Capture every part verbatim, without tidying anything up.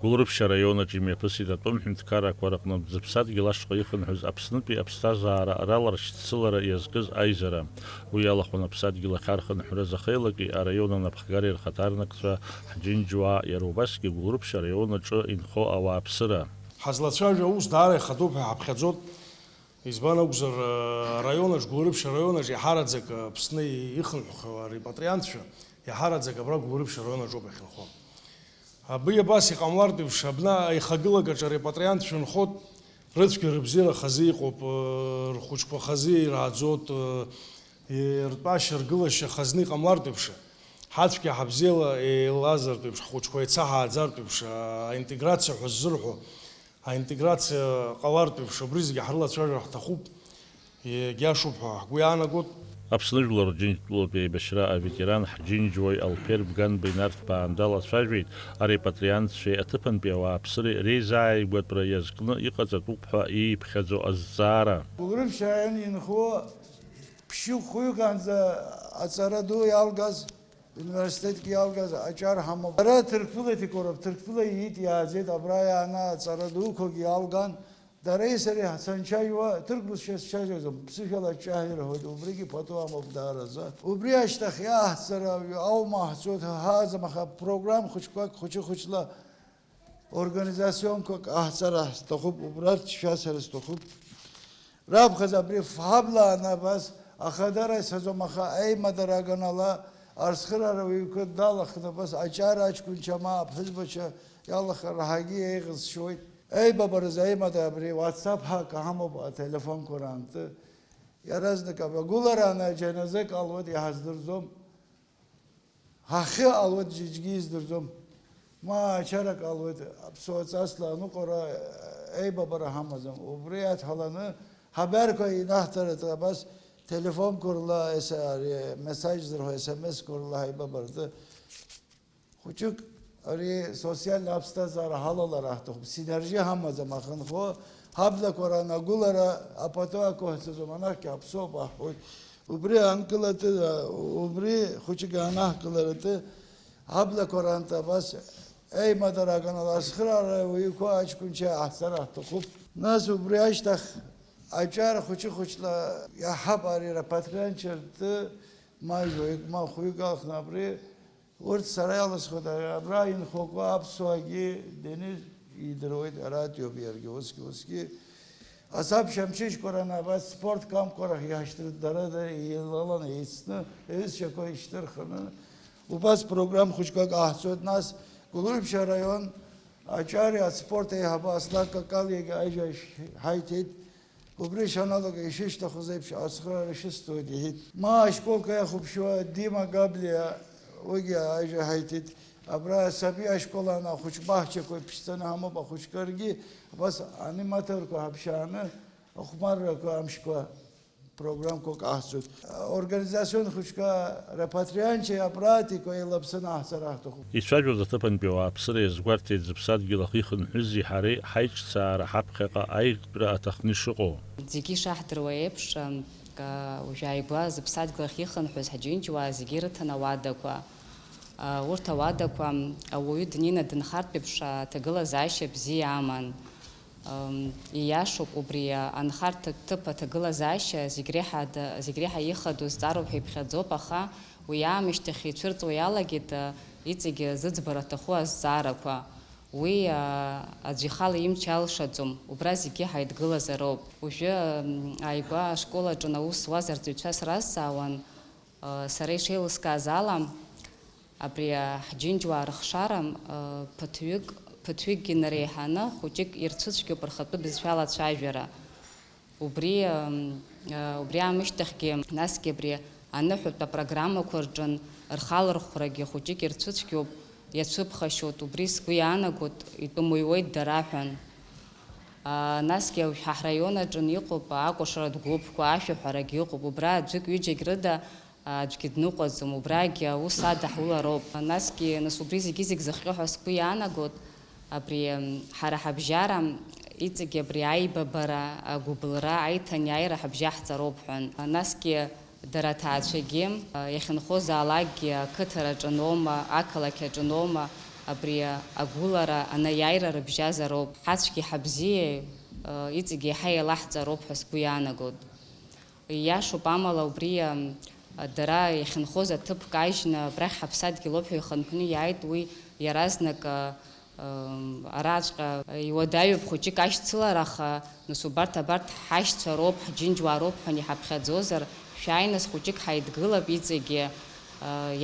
Гәылрыԥшь араион аҿы имҩаԥысит атәым ҳәынҭқаррақәа рыҟнытә зыԥсадгьыл ашҟа ихынҳәыз Аԥснытәи аԥсҭазаара раларшьцылара иазкыз аизара. Уи иалахәын аԥсадгьыл ахьархынҳәраз ахеилаки араион анапхгареи рхаҭарнакцәа, ҳџьынџьуаа, иара убасгьы Гәылрыԥшь араион аҿы инхо ауааԥсыра. Ҳазлацәажәо аус даара ихадоуп ҳәа ҳаԥхьаӡоит. Избан акәзар, араион аҿ, Гәылрыԥшь араион аҿ иаҳараӡак Аԥсны ихынҳәхьоу арепатриантцәа, иаҳараӡак абра Гәылрыԥшь араион аҿоуп иахьынхо. Абри абас иҟамлартә еиԥш, абна аихагылак аҿы арепатриантцәа нхоит, рыцәгьа-рыбзиара хазы иҟоуп, рхәыҷқәа хазы ирааӡоит, ртәашьа-ргылашьа хазны иҟамлартә еиԥш, ҳацәгьа-ҳабзиала еилазартә еиԥш, ҳхәыҷқәа еицаҳааӡартә еиԥш, аинтеграциа ҳәа ззырҳәо, аинтеграциа ҟалартә еиԥш, абри зегьы ҳрылацәажәар ҳҭахуп, иагьашуп ҳәа ҳгәы иаанагоит. Аԥсны Жәлар Џьынџьтәылатә еибашьра аветеран, ҳџьынџьуаҩ Алԥер Бганба инарҭбаан далацәажәеит арепатриантцәеи аҭыԥантәи ауааԥсыреи реизааигәатәра иазкны иҟаҵатәуп ҳәа ииԥхьаӡо азҵаара. Гәылрыԥшь араион инхо ԥшьҩык-хәҩык анӡа аҵара ду иалгаз, университетгьы иалгаз аҿар ҳамоуп. Ара Ҭырқәтәылатәи Короп, Ҭырқәтәыла иит, иааӡеит, абра иааны аҵара дуқәагьы иалган, дареи сареи ҳцанчаҩуа, Ҭырқә бызшәа сцәажәаӡом, ԥсышәала аҿҿаҳәа ирҳәоит, убригьы пату амоуп даараӡа. Убри ашьҭахь иааҳҵара аума ҳцоит ҳәа ҳааӡам, аха програм хәыҷқәак хәыҷы-хәыҷла организационқәак аҳҵара ҳҭахуп, убра шәасҳәар сҭахуп. Раԥхьаӡа абри ф-, ҳабла анабас, ахадара ицаӡом, аха аимадара аганала ацхыраара уаҩқәа далахны абас аҿар аҷкәынцәа ма аԥҳәызбацәа иалахар раҳагьы еиӷьысшьоит. Аибабаразы аимадара абри WhatsApp ҳәа акы ҳамоуп ателефонқәа рантәы. Иаразнак агәылара анаџьаназы ак ҟалоит, иҳаздырӡом. Ҳахьы ҟалоит, џьаргьы издырӡом. Ма ачара ҟалоит, аԥсуа ҵасла аныҟәара, еибабара ҳамаӡам. Убри иадҳәаланы ҳабарқәа инаҳҭарыҭ абас телефонқәа рла, ес-, ари месаџ зырҳәо, ес-, ес-, қ-ла ҳаибабарҭы. Хәыҷык ари социальна аԥсҭазаара ҳалалар аҳҭахуп. Синаржьы ҳамаӡам, аха нхо ҳаблақәа ран агәылара апату ақәыҳҵаӡом, анахьгьы аԥсоуп аҳҳәоит. Убри аанкылатәы, убри хәыҷык анаҳкыларатәы, аблақәа рантә абас еимадара аганала ацхыраара уаҩқәа аҷкәынцәа иааҳҵар ҳҭахуп. Нас убри ашьҭахь аҿар хәыҷы-хәыҷла иаҳап ари рапатрианцәа ртәы, ма жәаҩык, ма хәҩык алхны абри. Урҭ сара иалысхуеит, абра инхо акы аԥсуаагьы Денис идыруеит, аратәиоуп иаргьы, усгьы, усгьы. Асабшьа мчышьқәа раны абас спорт кампқәа рахь иашьҭыр-, дара, дара еилаланы, еицны, еишьцәақәа ишьҭырхны, убас программ хәыҷқәак ҟаҳҵоит, нас Гәылрыԥшь араион аҿари аспорт аиҳабы Аслан Какалиагьы ажәа ишь-, ҳаиҭеит. Убри шаналага ишышьҭахыз еиԥш ацхыраара шысҭоит, иҳәит. Ма ашколқәа иахәаԥшуа Дима Габлиа уигьы ажәа ҳаиҭеит. Абра асаби ашкол ан ахәыҷ баҳчақәа иԥшӡаны ҳамоуп, ахәыҷқәа ргьы абас аниматорқәа ҳаԥшааны ахәмаррақәа амшқәа программқәак аҳцоит. Организацион хәыҷқәа рапатрианцәеи апратикәа еилаԥсаны аҳцара ҳҭахуп. Ицәажәоз аҭыԥантәи ауааԥсыра иазгәарҭеит зыԥсадгьыл ахьихынҳәызи ҳареи ҳаиҿцаара ҳаԥхьаҟа аиӷьтәра аҭахны ишыҟоу. Зегьы ишаҳдыруа еиԥш, ка-, уажәааигәа зыԥсадгьыл ахьихынҳәыз ҳџьынџьуаа зегьы ирыҭан ауадақәа. Урҭ ауадақәа ауаҩы днеины дынхартә еиԥш аҭагылазаашьа бзиа аман. Ам, ииашоуп, убри анхарҭатә ҭыԥ аҭагылазаашьа зегь реиҳа д-, зегь реиҳа ихадоу зҵаароуп ҳәа иԥхьаӡоуп, аха уи аамышьҭахь ицәырҵуа иалагеит, а, иҵегьы зыӡбара аҭаху азҵаарақәа. Уи, а, аӡә ихала имч алшаӡом, убра зегьы ҳаидгылазароуп. Уажәы, ам, ааигәа ашкол аҿы аус зуаз арҵаҩцәа сразҵаауан, а, сара ишеилыскааз ала, абри, а, ҳџьынџьуаа рыхшара, а, ԥыҭҩык, ԥыҭҩыкгьы нареиҳаны хәыҷык ирцәыцәгьоуп рхатәы бызшәала ацәажәара. Убри, а, а, убри аамышьҭахьгьы, насгьы абри аныҳәатә апрограммақәа рҿын рхалырхәрагьы хәыҷык ирцәыцәгьоуп, иацәыԥхашьоит, убри сгәы иаанагоит, итәымуаҩуеит дара ҳәан. А, насгьы ҳа ҳраион аҿын иҟоуп акәашаратә гәыԥқәа, ашәаҳәарагьы ыҟоуп, убра аӡәык-ҩыџьагь рыда аӡәгьы дныҟәаӡом, убрагь аус адаҳулароуп. Насгьы, нас убри зегьы-зегь зыхҟьо ҳәа сгәы иаанагоит, абри, м, ҳара ҳабжьара, иҵегь абри аибабара, агәыбылра, аиҭанеира ҳабжьаҳҵароуп ҳәан. Насгьы дара аҭаацәагьы, а, иахьынхозаалакгьы ақыҭараҿы аноума, ақалақь аҿы аноума, Абри агәылара, анеиааира рыбжьазароуп, ҳацәгьеи ҳабзиеи, э, иҵегь еиҳа еилаҳҵароуп ҳәа сгәы иаанагоит. Ииашоуп, амала убри, м, дара иахьынхоз аҭыԥ кажьны, абрахь ҳаԥсадгьыл ауп ҳәа ихынҳәны иааит, уи иаразнак, ы, м, араҵәҟьа иуадаҩуп хәыҷык ашьцылара, аха, нас, убарҭ, абарҭ ҳашьцәа роуп, ҳџьынџьуаа роуп ҳәа иҳаԥхьаӡозар, шәааи, нас, хәыҷык ҳаидгылап, иҵегьы, ы,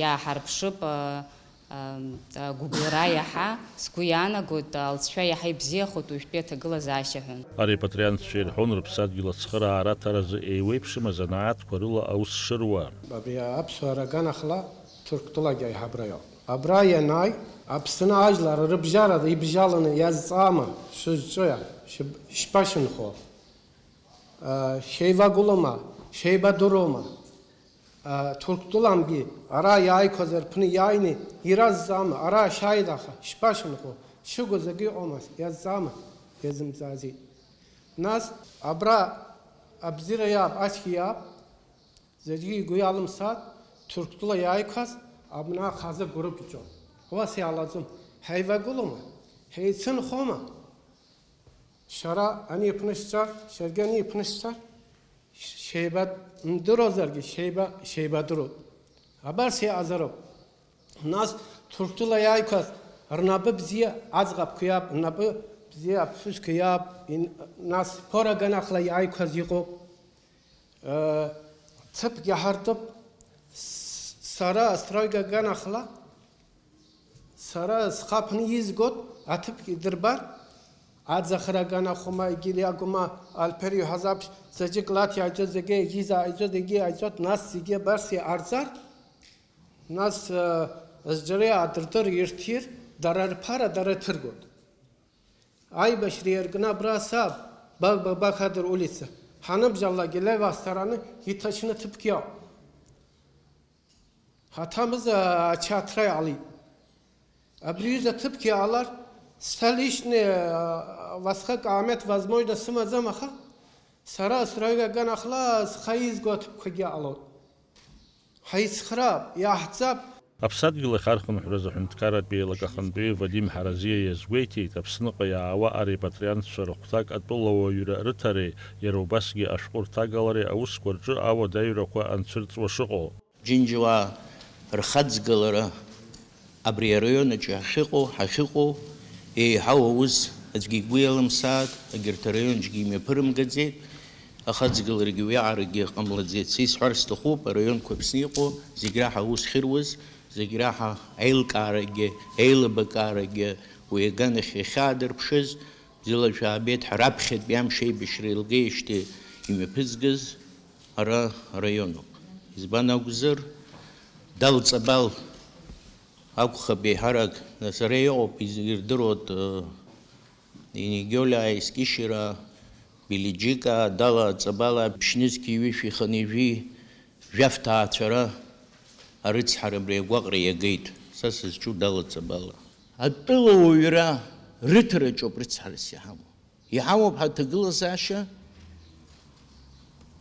иааҳарԥшып, ы, ам, а, гәыбылра иаҳа, сгәы иаанагоит, алҵшәа иаҳа ибзиахоит уажәтәи аҭагылазаашьа ҳәа. Арепатриантцәа ирҳәон рыԥсадгьыл ацхыраара аҭаразы еиуеиԥшым азанааҭқәа рыла аус шыруа. Абри аԥсуаа раганахьала Ҭырқәтәылагьы аиҳабра иоуп. Абра ианааи, Аԥсны ажәлар рыбжьара ибжьаланы иазҵаама, шәызҿу иа-, шәыб-, шԥашәынхо? Шәеивагылома, шәеибадыруама? Ҭырқәтәылантәи ара иааиқәаз рыԥны иааины иразҵаама, ара шәааит, аха шԥашәынхо, шәыгәы зегьы иҟоума, иазҵаама, иазымҵаази? Нас абра абзиара иаап, ацәгьа иаап, зегьы игәы иалымсааит, Ҭырқәтәыла иааиқәаз абна ахазы гәырып иҿоуп. Уас иаалаӡом. Ҳаивагылома? Ҳеицынхома? Шәара ани иԥнышәҵәар, шәаргьы ани иԥнышәҵәар, шәеибадырозаргьы шәеиба-, шәеибадыруп. Абас иҟазароуп. Нас Ҭырқәтәыла иааиқәаз рнапы бзиа аӡӷабқәа иаап, рнапы бзиа аԥҳәысқәа иаап, ин-, нас ԥора аганахьала иааиқәаз иҟоуп. Э, ҭыԥгьы ҳартуп. С-, сара астройка аганахьала, сара схаԥны изгот аҭыԥгьы дырбар, аӡахра аганахьоума, егьи акәыма, Алԥер иҳәаз аԥш, заҵәык лаҭ иааиҵоит, зегьы егьизааиҵоит, егьи иааиҵоит, нас зегьы абарс иҟарҵар, нас, э, зџьара иаадырдыр ирҭир, дара рԥара дара иҭыргот. Аибашьра иаркны абра саб, Бак-, Бак-, Бакадыр улица, ҳаныбжьалак илеиуа асҭараны иҭачны ҭыԥк иоуп. Ҳаҭамыз, а, ачаҭра иаалит. Абри ҩыза ҭыԥк иаалар, сҭа лишьны, а, уасхак аамеҭ возможно сымаӡам, аха сара сраҩга аганахьала схы изго аҭыԥқәагьы ҟалоит. Ҳаицхраап, иаҳҵап. Аԥсадгьыл ахь архынҳәразы аҳәынҭқарратә еилак ахантәаҩы Вадим Ҳаразиа иазгәеиҭеит, Аԥсныҟа иаауа арепатриантцәа рыхәҭак атәылауаҩра рыҭареи, иара убасгьы ашәҟәы рҭагалареи аусқәа рҿы ауадаҩрақәа анцәырҵуа шыҟоу. Џьынџьуаа рхаҵгылара абри араион аҿы ҳахьыҟоу, ҳахьыҟоу, еиҳау аус аӡәгьы игәы иалымсааит, егьырҭ араионцәагьы имҩаԥырымгаӡеит, ахаҵгыларагьы уиаҟарагьы ҟамлаӡеит. Са исҳәар сҭахуп, араионқәа Аԥсны иҟоу зегь раҳа аус хьыруаз, зегь раҳа аилкаарагьы, аилибакаарагьы уи аганахь иахьаадырԥшыз, бзиала шәаабеит ҳәа раԥхьатәи амш аибашьра еилгеижьҭеи имҩаԥызгаз ара араионуп. Избан акәзар, Дал Ҵабал акәхап еиҳарак, нас ара иҟоуп, из-, ирдыруеит, э, Инигиола, Аискишьра, Билиџьика, Дала Ҵабала, ԥшьнызқьи ҩышәи хынҩажәи жәаф ҭаацәара арыцҳара абри агәаҟра иагеит, са сызҿу Дала Ҵабала. Атәылауаҩра рыҭараҿоуп рыцҳарас иҳамоу. Иҳамоуп ҳаҭагылазаашьа,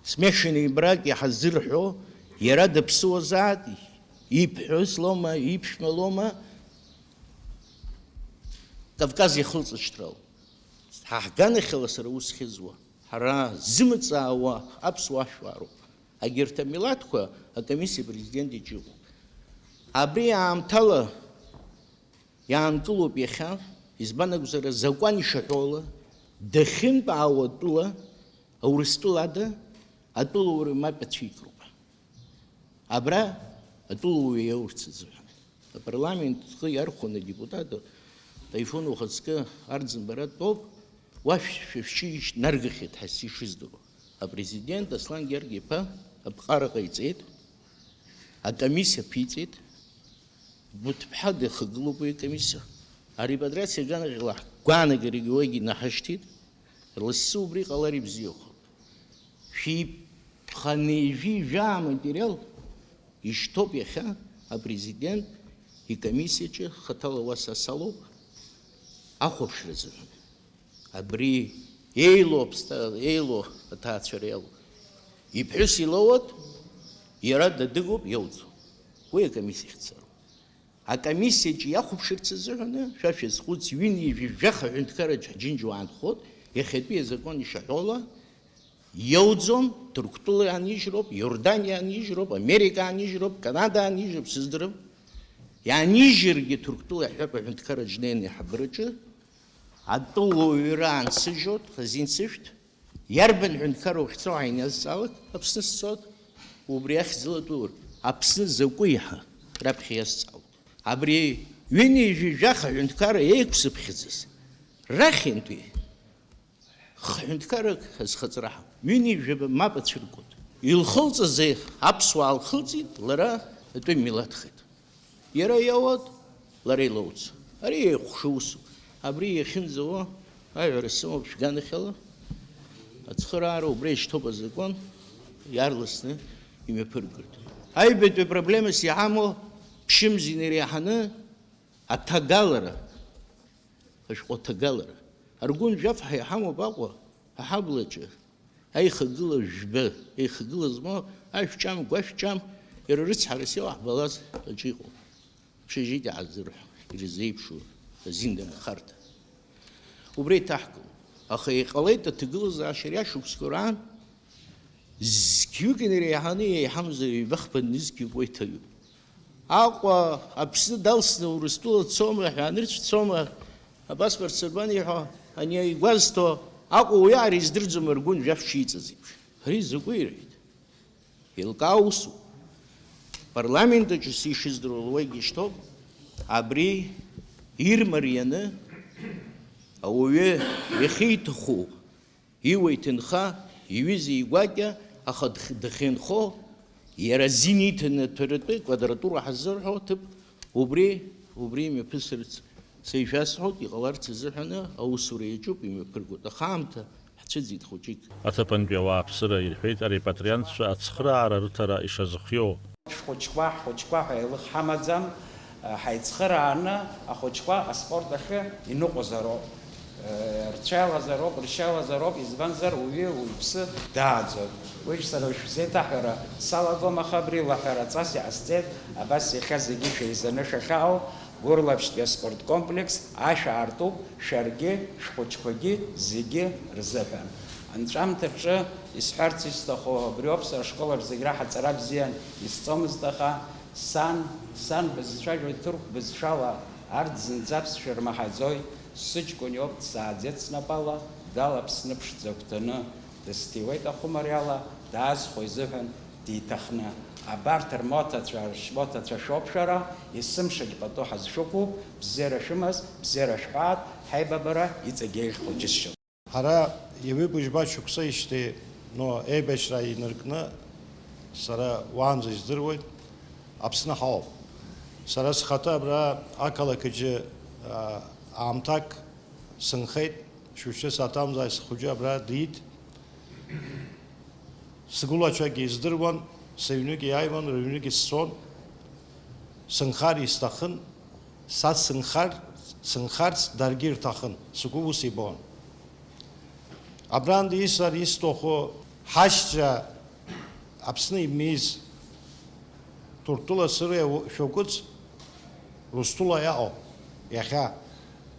смешанный брак иҳазырҳәо, иара даԥсуазааит, иԥҳәыс лоума, иԥшәма лоума, Кавказ иахылҵышьҭрала. Ҳа ҳганахьала сара ус хьызуа, ҳара зымҵаауа аԥсуа ашәуаароуп. Агьырҭ амилаҭқәа акомиссиа президент иҿы иҟоуп. Абри аамҭала иаанкылоуп иахьа, избан акәзар, азакәан ишаҳәо ала, дахьынтәаауа атәыла, Аурыстәыла ада, атәылауаҩ мап ацәикроуп. Абра атәылауаҩ иоурц азыҳәан. Апарламент зхы иархәаны адепутат Таифун ухаҵкы Арӡынба ара дтәоуп, уа шәшәышьҭ наргахьеит ҳәа ишыздыруа. Апрезидент Аслан Гьаргь-иԥа аԥҟара ҟаиҵеит, акомиссиа ԥиҵеит, Буҭԥҳа дыхгылоуп уи акомиссиа. Арепатриациа аганахьала ҳгәаанагарагьы уигьы наҳашьҭит, лассы убри ҟалар ибзиахоит. Шәиԥханеижәи жәаа аматериал ишьҭоуп иахьа апрезидент икомиссиаҿы, хаҭала уа са салоуп, ахәаԥшра азыҳәан. Абри еилоу аԥсҭа-, еилоу аҭаацәара иалоу. Иԥҳәыс илоуеит, иара дадыгоуп, иауӡом. Уи акомиссиа ихьӡароуп. Акомиссиаҿы иахәаԥшырц азыҳәаны, шәа шәазхәыц, ҩынҩажәи жәаха ҳәынҭқарраҿы ҳџьынџьуаа нхоит, иахьатәи азакәан ишаҳәо ала, иауӡом, Ҭырқәтәыла иаанижьроуп, Иорданиа иаанижьроуп, Америка аанижьроуп, Канада аанижьроуп, сыздырам. Иаанижьыргьы Ҭырқәтәыла иаҳәап аҳәынҭқарраҿы днеины аиҳабыраҿы, атәыла уаҩра аансыжьуеит, хазин сышәҭ, иарбан ҳәынҭқарра ухьӡо ааины иазҵаалак, Аԥсны сцоит, убри ахьӡала атәылауаҩ, Аԥсны закәи ҳәа раԥхьа иазҵаалак. Абри ҩынҩажәи жәаха ҳәынҭқарра еиқәсыԥхьаӡаз рахьынтәи хҳәынҭқаррак азхаҵара ҳамоуп. Ҩынҩажәаба мап ацәыргоит. Илхылҵыз аԥсуаа лхылҵит, лара атәы милаҭхеит. Иара иауад, лара илоуц. Ари еихәша усуп. Абри иахьынӡауа аиҳәара сымоуп шәганахьала. Ацхыраара убра ишьҭоуп азакәан, иаарласны имҩаԥыргартә. Аҩбатәи проблемас иҳамоу ԥшьымз инареиҳаны аҭагалара, ашәҟәы аҭагалара. Аргәын жәаф ҳәа иҳамоуп Аҟәа, аҳаблаҿы. Аихагыла жәба, еихагыла змоу ашәҿам, гәашәҿам, иара рыцҳарас иоуҳбалаз аҿы иҟоуп. Общежитие ҳазырҳәо, ирзеиԥшу азин анхарҭа. Убра иҭаҳкылоит. Аха иҟалеит аҭагылазаашьа ари ашықәсқәа раан, зқьҩык инареиҳаны еиҳамзар ҩбахԥа нызқьҩык уа иҭаҩуп. Аҟәа Аԥсны далсны Урыстәыла дцома ҳәа анырцә дцома, апаспорт сырбан иҳәо, ани игәазҭо, Аҟәа уи аара издырӡом ргәы жәаф шиҵаз еиԥш. Ари закәи, рҳәеит. Еилкаау усуп. Парламент аҿы сишыздыруа уигьы ишьҭоуп. Абри ирмарианы ауаҩы иахьиҭаху, иуа иҭынха, иҩыза игәакьа, аха дх-, дахьынхо, иара азин иҭаны аҭәаратәы квадратура ҳазырҳәо аҭыԥ, убри, убри имҩаԥысырц са ишәасҳәоит, иҟаларц азыҳәаны аусура иаҿуп, имҩаԥыргоит. Аха аамҭа ҳцәыӡит хәыҷык. Аҭыԥантәи ауааԥсыра ирҳәеит арепатриантцәа ацхыраара рыҭара ишазыхиоу. Шәхәыҷқәа, ҳхәыҷқәа ҳәа еилых ҳамаӡам, ҳаицхырааны ахәыҷқәа аспорт ахьы иныҟәозароуп, рцәа иалазароуп, ршьа иалазароуп, избанзар уаҩы уаҩԥсы дааӡоит. Уи сара шәзеиҭаҳәара салагом, аха абри лаҳәараҵас иҟасҵеит, абас иахьа зегьы шәеизаны шәахьаау, Гәырла аԥштәи аспорткомплекс ашә аартуп шәаргьы, шәхәыҷқәагьы, зегьы рзыҳәан. Анҵәамҭаҿы исҳәарц исҭаху абриоуп, сара ашкол аҿы зегь раҳа аҵара бзиан исҵомызт, аха сан, сан бызцәажәоит ҭырқә бызшәала, арҭ зынӡа аԥсшәа рмаҳаӡои, сыҷкәын иоуп, дсааӡеит снапала, дала Аԥсны ԥшӡа агәҭаны, дысҭиуеит ахәымариала, даазхәо изыҳәан диҭахны. Абарҭ рмоҭацәа, ршьмоҭацәа шәоуп шәара, есымшагь пату ҳазшәықәуп, бзиара шәымаз, бзиара шәҳәаат, ҳаибабара иҵегь еиӷьхо џьысшьоит. Ҳара ҩажәи быжьба шықәса ишьҭеи, но, еибашьра инаркны, сара уаанӡа издыруеит, Аԥсны ҳауп. Сара схаҭа абра ақалақь аҿы, аа, аамҭак сынхеит, шәышәы саҭамзааит, схәыҷы абра диит. Сгәылацәагьы издыруан, сыҩныгьы иааиуан, рыҩныгьы сцон. Сынхар исҭахын, са сынхар, сынхарц даргьы ирҭахын, сгәы ус ибон. Абранӡа исҳәар исҭаху, ҳашьцәа Аԥсны имнеиз, Ҭырқәтәыла сыриа шәакәыц, Урыстәыла иаҟоуп иахьа.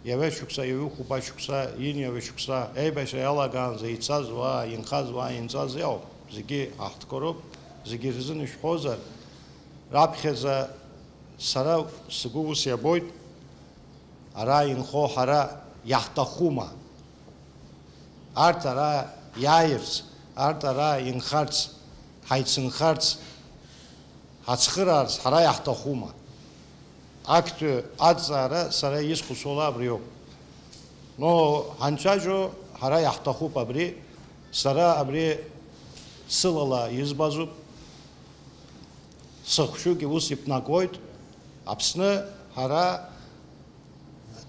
Иаҩа шықәса, иаҩы хәба шықәса, ҩынҩажәа шықәса, еибашьра иалагаанӡа ицаз уаа, инхаз уаа, инҵәаз иаауп. Зегьы аҳҭқәа роуп, зегьы рзын ишәҳәозар, раԥхьаӡа сара сгәы ус иабоит, ара инхо ҳара иаҳҭахума? Арҭ ара иааирц, арҭ ара инхарц, ҳаицынхарц, ҳацхыраарц ҳара иаҳҭахума? Актәи аҭҵаара сара исхәыцуала абриоуп. Но ҳанцәажәо ҳара иаҳҭахуп абри, сара абри сылала избазуп, сыхшыҩгьы ус иԥнагоит, Аԥсны ҳара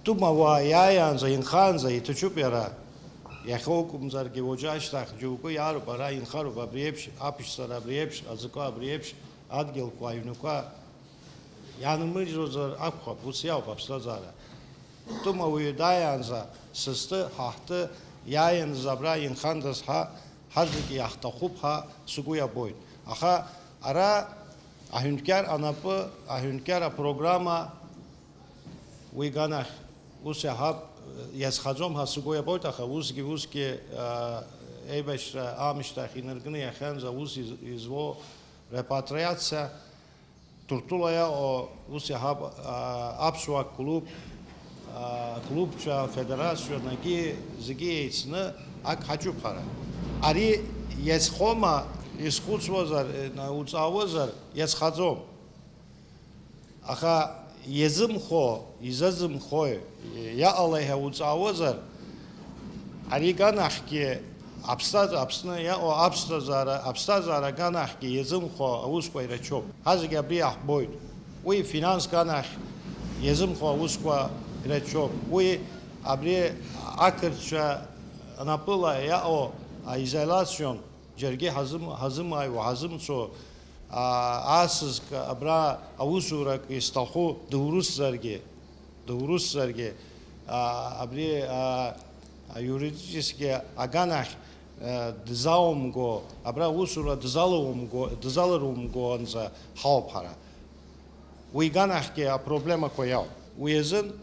Тәымауаа иааиаанӡа, инхаанӡа иҭацәуп иара. Иахьа акәымзаргьы, уаҵәы ашьҭахь џьоукы иаароуп, ара инхароуп, абри еиԥш аԥшьцара, абри еиԥш аӡқәа, абри еиԥш адгьылқәа, аҩнқәа иаанмыжьуазар акәхап, ус иауп аԥсҭазаара. Тәымауаҩы дааиаанӡа, састы, ҳа ҳтәы иааиаанӡа абра инхандаз ҳа, ҳазегьы иаҳҭахуп ҳәа сгәы иабоит. Аха ара Аҳәынҭқар анапы, аҳәынҭқар апрограмма Уи иганахь ус иаҳап, иазхаӡом ҳәа сгәы иабоит, аха усгьы, усгьы, аа, еибашьра аамышьҭахь инаркны иахьанӡа аус из-, изуо репатриациа, Ҭырқәтәыла иаҟоу ус иаҳап, аа, аԥсуа клуб, аа, клубцәа, афедерациа, нагьы зегьы еицны ак ҳаҿуп ҳара. Ари иазхома, изхәыцуазар, уҵаауазар, иазхаӡом. Аха иазымхо, изазымхои, иаҟалеи ҳәа уҵаауазар, ари аганахьгьы аԥсҭаз-, Аԥсны иаҟоу аԥсҭазаара, аԥсҭазаара аганахьгьы иазымхо аусқәа ирацәоуп. Ҳазегьы абри иаҳбоит. Уи финанс аганахь иазымхо аусқәа ирацәоуп. Уи абри ақырҭцәа напыла иаҟоу аизоляцион Џьаргьы ҳазым-, ҳазымааиуа, ҳазымцо, аа, асызк абра аусурак изҭаху дурысзаргьы, дурысзаргьы, аа, абри, аа, юридически аганахь, аа, дызаумго, абра аусура дызалаумго, дызаларумгоанӡа ҳауп ҳара. Уи иганахьгьы апроблемақәа иауп. Уи азын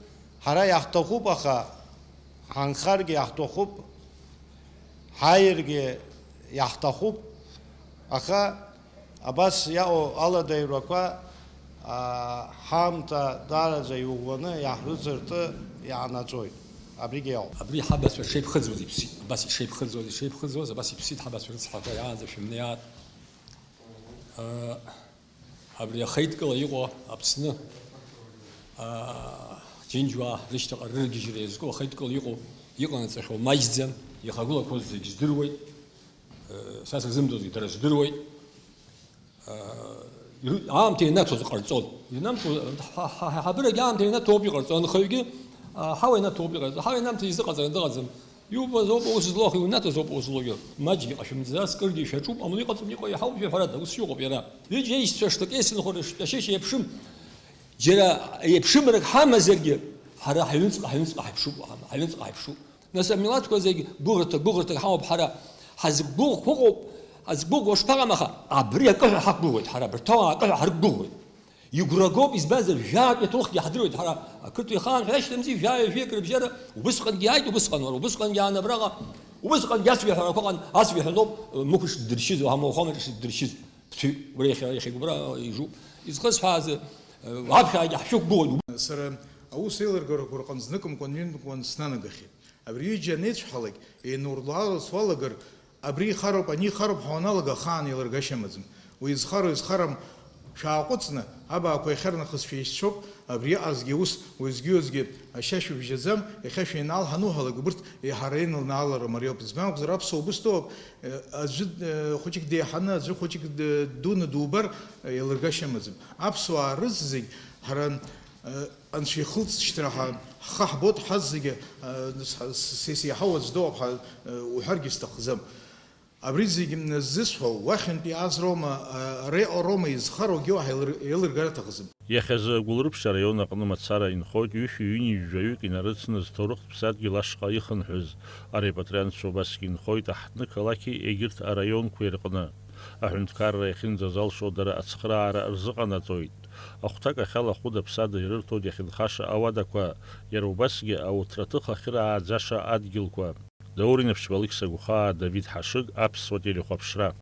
ҳара иаҳҭахуп, аха ҳанхаргьы иаҳҭахуп, ҳааиргьы иаҳҭахуп, аха абас иаҟоу аладаҩрақәа, аа, ҳаамҭа даараӡа иӷәӷәаны иаҳрыҵыртәы иаанаҵоит. Абригьы иауп. Абри ҳабацәа шеиԥхыӡуаз иԥсит, абас ишеиԥхыӡуаз, ишеиԥхыӡуаз, абас иԥсит ҳабацәа рыцҳақәа, иаанӡа шәымнеиааит. Абри ахеидкыла иҟоу Аԥсны, аа, џьынџьуаа рышьҭаҟа рыргьежьра иазку ахеидкыла иҟоу, иҟанаҵахьоу маҷӡам, ихагылақәоу зегь здыруеит, са сырзымдыруазгьы дара здыруеит. Аамҭа ианаҭоз ҟарҵон. Ианамҭо, ҳа, ҳа, ҳаиҳабырагьы аамҭа ианаҭоуп иҟарҵо, анхаҩгьы, аа, ҳауа ианаҭоуп иҟарҵо, ҳауа ианамҭаз изыҟаҵара дыҟаӡам. Иубаз ауп аус злоу, иунаҭаз ауп аус злоу. Маҷгьы иҟашәымҵаӡац, кыргьы ишәаҿуп, амала иҟаҵом, иҟоу иаҳауп, шәаҳәарада, ус иҟоуп иара. Ҩыџьа еишьцәа шҭак еицынхо рыштәашьа еиԥшым. Џьара еиԥшымрак ҳамазаргьы, ҳара ҳаҩныҵҟа, ҳаҩныҵҟа ҳаиԥшуп, ҳаҩныҵҟа ҳаиԥшуп. Нас амилаҭқәа зегь гәыӷырҭа, гәыӷырҭак ҳамоуп ҳара. Ҳазгәыӷқәа ыҟоуп, ҳазгәыӷуа шԥаҟам, аха абри акы ҳәа ҳақәгәыӷуеит ҳара, абарҭ ауаа акы ҳәа ҳарықәгәыӷуеит. Игәра гоуп, избанзар, жәаатәи аҭоурыхгьы ҳдыруеит ҳара, ақырҭуа ихаан ҳәа иашьҭамзи, жәаҩа-жәаҩык рыбжьара, убысҟангьы иааит, убысҟан уара, убысҟангьы аан абраҟа, убысҟангьы ацәгьаҳәарақәа ыҟан, ацәгьаҳәа ноуп, мықәыш ддыршьыз, уаҳа мауахамаҿ ишддыршьыз. Ԥҭҩык, уара иахьа, иахьагь убра ижуп. Изхысҳәааз, аԥхьаагьы ҳшәықәгылоит. Сара аус еилыргарақәа рҟынтә зныкымкәан-ҩынтәымкәан снанагахьеит. Абри ҩыџьа анеицәҳалак, еинурла-аалырц уалагар, абри ихароуп, ани ихароуп ҳәа уаналага ахаан еилыргашьа амаӡам. Уи изхароу изхарам шәааҟәыҵны, абаақәа иахьарнахыс шәеишьцәоуп, абри иҟазгьы ус уеизгьы-уеизгьы ашьа шәыбжьаӡам, иахьа шәеинаал ҳануҳәалак, убырҭ еиҳа реинлнаалара мариоуп. Избан акәзар, аԥсуа убыс дыҟоуп, аӡәы, э, хәыҷык деиҳаны, аӡәы хәыҷык д-, дуны дубар, э, еилыргашьа амаӡам. Аԥсуаа рызегь ҳара, э, Анцәа ихылҵшьҭра ҳәа ҳхы ҳбоит ҳазегьы, э, с-, с-, сеиҳау аӡә дыҟоуп ҳәа, э, уҳәаргьы сҭахӡам. Абри зегьы ззысҳәо, уахьынтә иааз роума, э, ара иҟоу роума изхароугьы уаҳа еилыр-, еилыргар аҭахӡам. Иахьазы Гәылрыԥшь араион аҟны мацара инхоит ҩышәи ҩынҩажәаҩык инарыцны зҭоурыхтә ԥсадгьыл ашҟа ихынҳәыз арепатриантцәа, убасгьы инхоит аҳҭны-қалақьи егьырҭ араионқәеи рҟны. Аҳәынҭқарра иахьынӡазалшо дара ацхыраара рзыҟанаҵоит. Ахәҭак ахьала хәыда-ԥсада ирырҭоит иахьынхаша ауадақәа, иара убасгьы ауҭраҭых ахьырааӡаша адгьылқәа. Даур Инаԥшьба, Алықьса Гәхаа, Давид Ҳашыг, Аԥсуа телехәаԥшра.